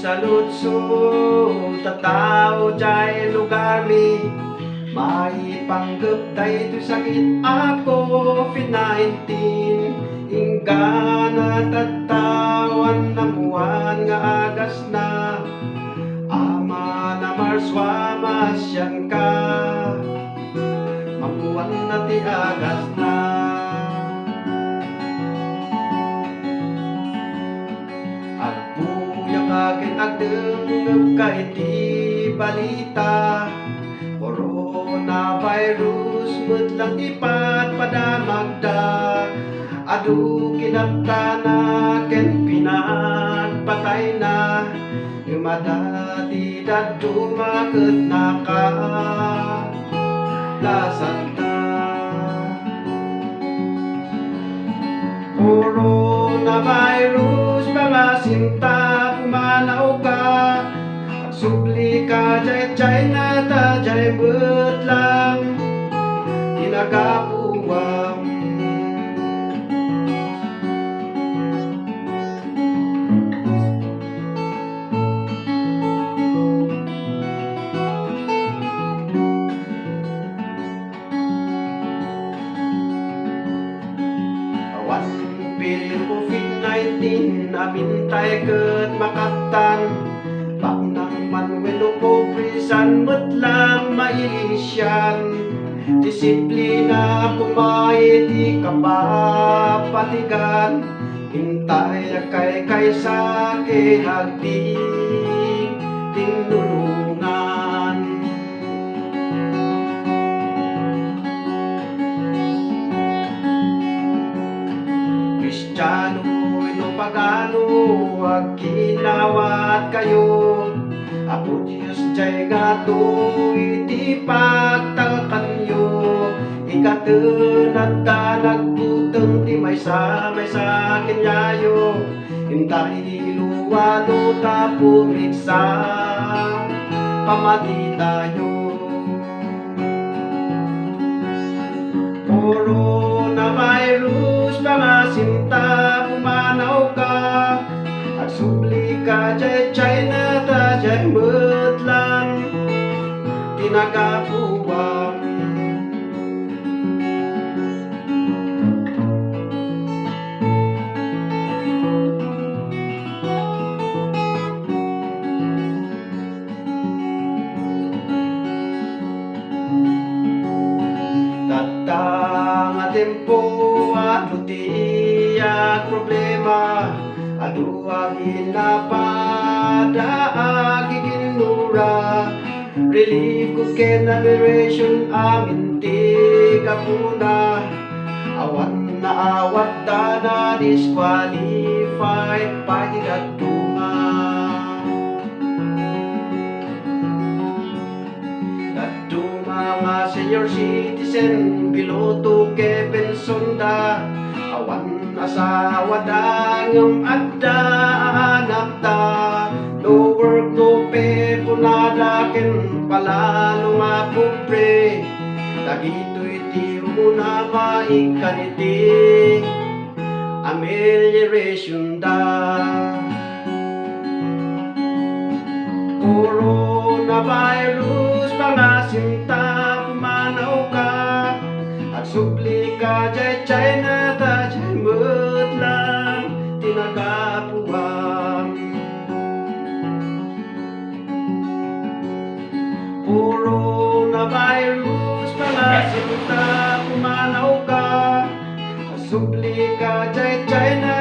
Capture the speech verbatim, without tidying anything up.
Saludso, tattao jay lugarmi, maipanggep daytoy sakit a covid nineteen. Inggana tattao, ammoan nga agasna. Aman a Marso a masianka, makuanna ti agasna. Agbuyak ken agdengngeg ka iti balita, coronavirus met lang ti padpadamagda. Adu kinaptana ken pinagpatayna, ngem adda ti dadduma ket nakalasatna. Coronavirus, pangasinta, pumanawka. Agsubli ka jay China, ta jay met lang ti nagapuam. Awan pay covid nineteen a bintay ket makaptan. Baknang man wenno pobre, saan met lang mailisian. Disiplina koma iti kapapatigan. Intay agkaykaysa ken agtinnulongan. Kristiano wenno pagano, agkinawatkayo. Apo Dios jay ngato iti pagtalkanyo. Ikaten, adda nagbuteng ti maysa-maysa kenyayo. Intay lualo ta pumigsa, pamatitayo. Coronavirus, pangasinta, pumanawka. Agsubli ka jay China, ta jay met lang ti nagapuam. Tatta nga tiempo, adu ti agproblema, adu aginapada, agiginnura, relief code ken admiration, amin ti gapuna. Awan naawat, ta na-disqualified pay ti dadduma. Dadduma nga senior citizen, below two K pensionda, awan asawada ngem adda anakda. No work, no pay, kunada, ken palalo nga pobre. Dagitoy ti umuna maikkan iti ameliorationda. Coronavirus, pangasinta, pumanawka. Agsubli ka jay China, ta jay met lang ti nagapuam. Coronavirus, pangasinta, pumanawka. Agsubli ka jay China,